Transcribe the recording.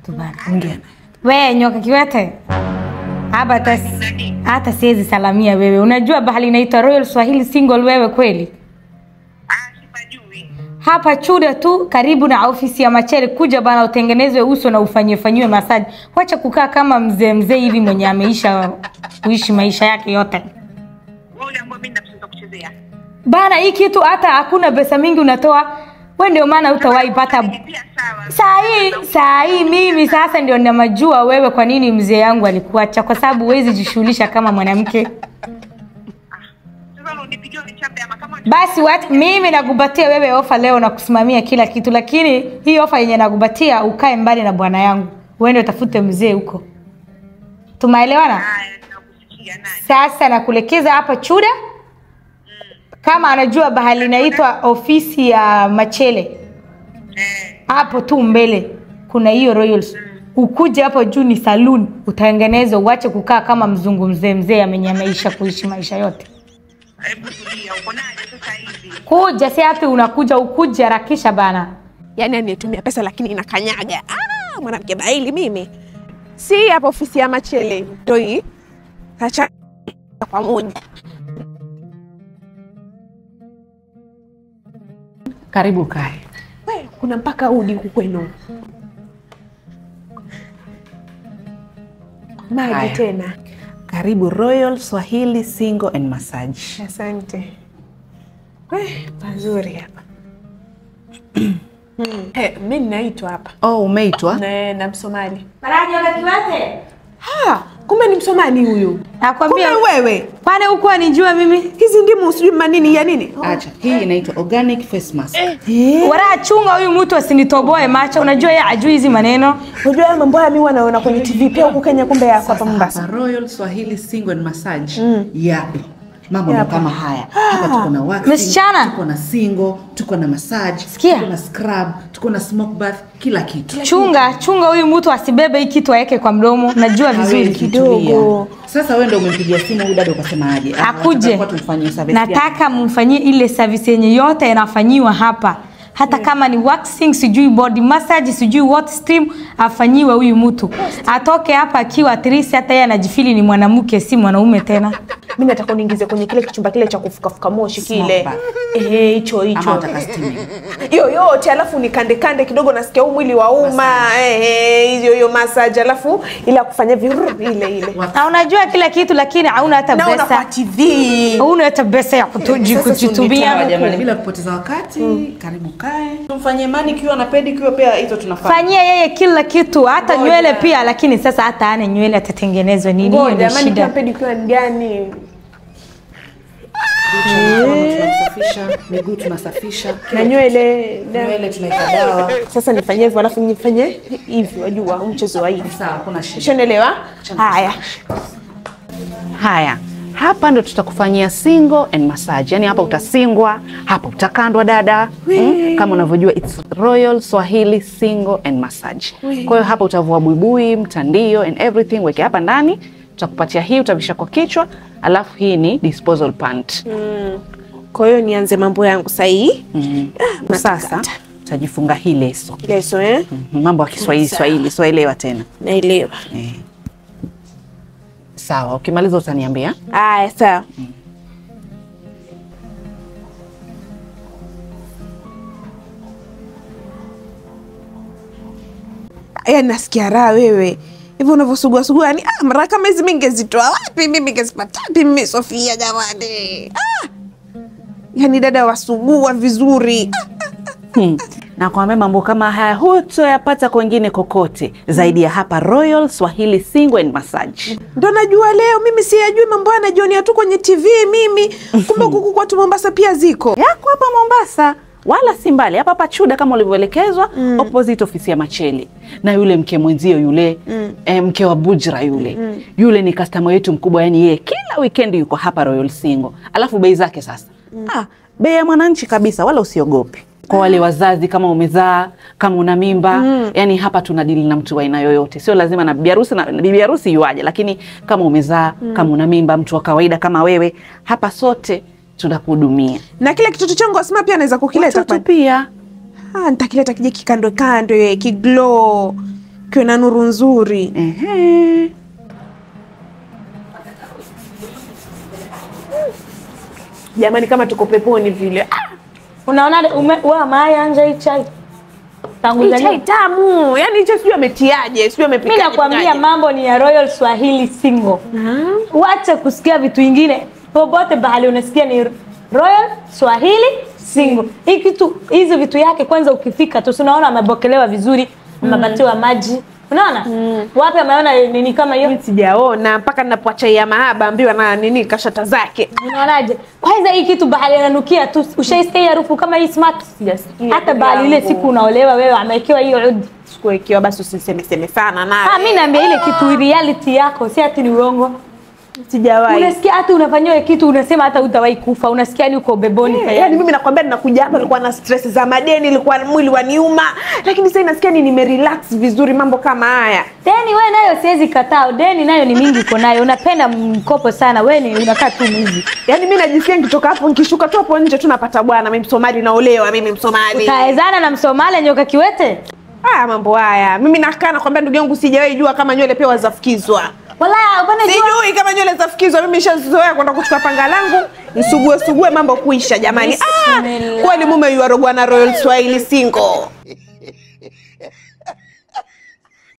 mtu bana. Ongea. Wewe nyoka kiwete. Hapa hata siwezi salamia wewe. Unajua bahali inaitwa Royal Swahili Single wewe kweli? Hapa Chuda tu karibu na ofisi ya Machere, kuja bana utengenezwe uso na ufanyiwe massage. Wacha kukaa kama mzee mzee hivi mwenye ameisha kuishi maisha yake yote. Wewe uliambiwa mimi nina kuchezea. Bana hii kitu hata hakuna pesa mingi unatoa. Wewe ndio maana hutawahi pata. Saa hii mimi sasa ndio ninamjua wewe kwa nini mzee yangu alikuacha, kwa sababu huwezi jishughulisha kama mwanamke. Basi what, mimi nakupatia wewe ofa leo na kusimamia kila kitu, lakini hii ofa yenye nakupatia ukae mbali na bwana yangu. Uende utafute mzee huko. Tumeelewana? Sasa nakulekeza hapa Chuda. Kama anajua bahali inaitwa ofisi ya Machele. Hapo tu mbele kuna hiyo Royals. Ukuje hapo juu ni saloon, utatengenezwa, uache kukaa kama mzungu mzee mzee amenyamaisha kuishi maisha yote. Kuja si hapi unakuja, ukuje harakisha bana. Yaani anitumia pesa lakini inakanyaga. Ah, mwanamke baili mimi. Si hapo ofisi ya Machele ndio hii. Acha pamoja. Karibu kae. Wewe kuna mpaka udi huku kwenu. Maji tena. Karibu Royal Swahili Single and Massage. Asante. Pazuri hapa. Mimi naitwa hapa. Oh, umeitwa? Na Msomali. Maraja Kiwete. Ha, kumbe ni Msomali huyu. Nakwambia kumbe wewe. Kwani huko anijua mimi? Hizi ndimu sijui manini ya nini? Acha, hii inaitwa organic face mask. Wala chunga huyu mtu asinitoboe macho. Unajua yeye ajui hizi maneno. Unajua mambo haya mimi wanaona kwenye TV pia huko Kenya, kumbe yako hapa Mombasa. Royal Swahili Single and Massage. Yapo. Mambo ndo kama haya. Hapa tuko na waxing, tuko na single, tuko na massage, tuko na scrub, tuko na smoke bath, kila kitu. Chunga huyu mtu asibebe hii kitu aweke kwa mdomo. Najua vizuri kidogo. Sasa wewe ndio umempigia simu huyu dada ukasema aje? Akuje. Nataka mumfanyie ile service yenye yote inafanyiwa hapa. Hata kama ni waxing, sijui body massage, sijui what steam, afanyiwe huyu mtu. Atoke hapa akiwa atrisi, hata yeye anajifili ni mwanamke si mwanaume tena. Mimi nataka uniingize kwenye kile kichumba kile cha kufuka moshi kile. Hicho hicho. Ama utaka steaming. Hiyo yote alafu nikande kande kidogo nasikia huu mwili wa uma. Hiyo hiyo massage alafu ila kufanya viru ile ile. Na unajua kila kitu lakini hauna hata pesa. Naona kwa TV. Hauna hata pesa ya kujitumia. Jamani, bila kupoteza wakati, karibu kae. Tumfanyie manicure na pedicure pia, hizo tunafanya. Fanyia yeye kila kitu, hata nywele pia, lakini sasa hata ane nywele atatengenezwa nini? Hiyo ndio shida. Manicure pedicure ni gani? Tunasafisha miguu, tunasafisha na nywele tunaika dawa. Sasa nifanyie hivyo alafu nifanye hivi, wajua mchezo wa hivi. Sawa, kuna shida. Ushanielewa? Haya. Haya. Hapa ndo tutakufanyia single and massage. Yaani hapa utasingwa, hapa utakandwa dada. Kama unavyojua it's Royal Swahili Single and Massage. Kwa hiyo hapa utavua buibui, mtandio and everything, weke hapa ndani. Tutakupatia hii utavisha kwa kichwa, alafu hii ni disposal pant. Kwa hiyo nianze mambo yangu sahihi. Sasa utajifunga hii leso. Leso eh? Mambo ya Kiswahili, Swahili, Swahiliwa tena. Naelewa. Sawa, ukimaliza utaniambia. Haya, sawa. Yaani nasikia raha wewe. Hivyo unavyosugua sugua yani mara kama hizi mimi ningezitoa wapi? Mimi ningezipata wapi mimi Sofia jamani? Yaani dada wasugua vizuri. Na kwa mambo kama haya hutoyapata kwingine kokote zaidi ya hapa Royal Swahili Single and Massage. Ndio najua leo mimi siyajui mambo haya, najionea tu kwenye TV mimi. Kumbe huku kwetu Mombasa pia ziko. Yako hapa Mombasa. Wala si mbali, hapa hapa Chuda kama ulivyoelekezwa, opposite ofisi ya Macheli. Na yule mke mwenzio yule, mke wa Bujra yule. Yule ni customer wetu mkubwa, yani yeye kila weekend yuko hapa Royal Single. Alafu bei zake sasa. Bei ya mwananchi kabisa, wala usiogope. Kwa wale wazazi kama umezaa, kama una mimba, yani hapa tunadili na mtu wa aina yoyote. Sio lazima na bibi harusi na bibi harusi yuaje, lakini kama umezaa, kama una mimba, mtu wa kawaida kama wewe, hapa sote tunakuhudumia. Na kile kitoto changu asema pia anaweza kukileta kwa pia. Nitakileta kije kikando kando, kiglow. Kiwe na nuru nzuri. Ehe. Jamani kama tuko peponi vile. Unaona wewe maya anja hii chai. Tangu Hii chai tamu. Yaani hicho sijui ametiaje, sijui amepikaje. Mimi nakwambia mambo ni ya Royal Swahili Single. Wacha kusikia vitu vingine. Popote bahali unasikia ni Royal Swahili Single. Hii kitu, hizo vitu yake kwanza ukifika tu unaona amebokelewa vizuri, amepatiwa maji. Unaona? Wapi ameona nini kama hiyo? Mimi sijaona mpaka ninapoacha ya mahaba ambiwa na nini kashata zake. Unaonaje? Kwanza hii kitu bahali inanukia tu. Ushaisikia harufu kama hii smart? Sijasikia. Hata bahali ile siku unaolewa wewe amewekewa hiyo udi. Sikuwekewa, basi usiseme seme sana naye. Mimi naambia ile kitu reality yako, si ati ni uongo. Sijawahi. Unasikia hata unafanyiwa kitu unasema hata utawahi kufa, unasikia ni uko beboni tayari. Yaani mimi nakwambia ninakuja hapa nilikuwa na stress za madeni, nilikuwa mwili waniuma, lakini sasa nasikia ni nimerelax vizuri mambo kama haya. Deni wewe nayo siwezi kataa, deni nayo ni mingi uko nayo. Unapenda mkopo sana, wewe ni unakaa tu mwizi. Yaani mimi najisikia nikitoka hapo nikishuka tu hapo nje tu napata bwana, mimi Msomali naolewa, mimi Msomali. Utaezana na Msomali nyoka kiwete? Mambo haya. Mimi nakaa nakwambia ndugu yangu sijawahi jua kama nywele pia wazafukizwa. Wala bwana jua. Sijui kama nywele zafukizwa, mimi nishazoea kwenda kuchukua panga langu nisugue sugue mambo kuisha jamani. Kwani mume yuarogwa na Royal Swahili Single.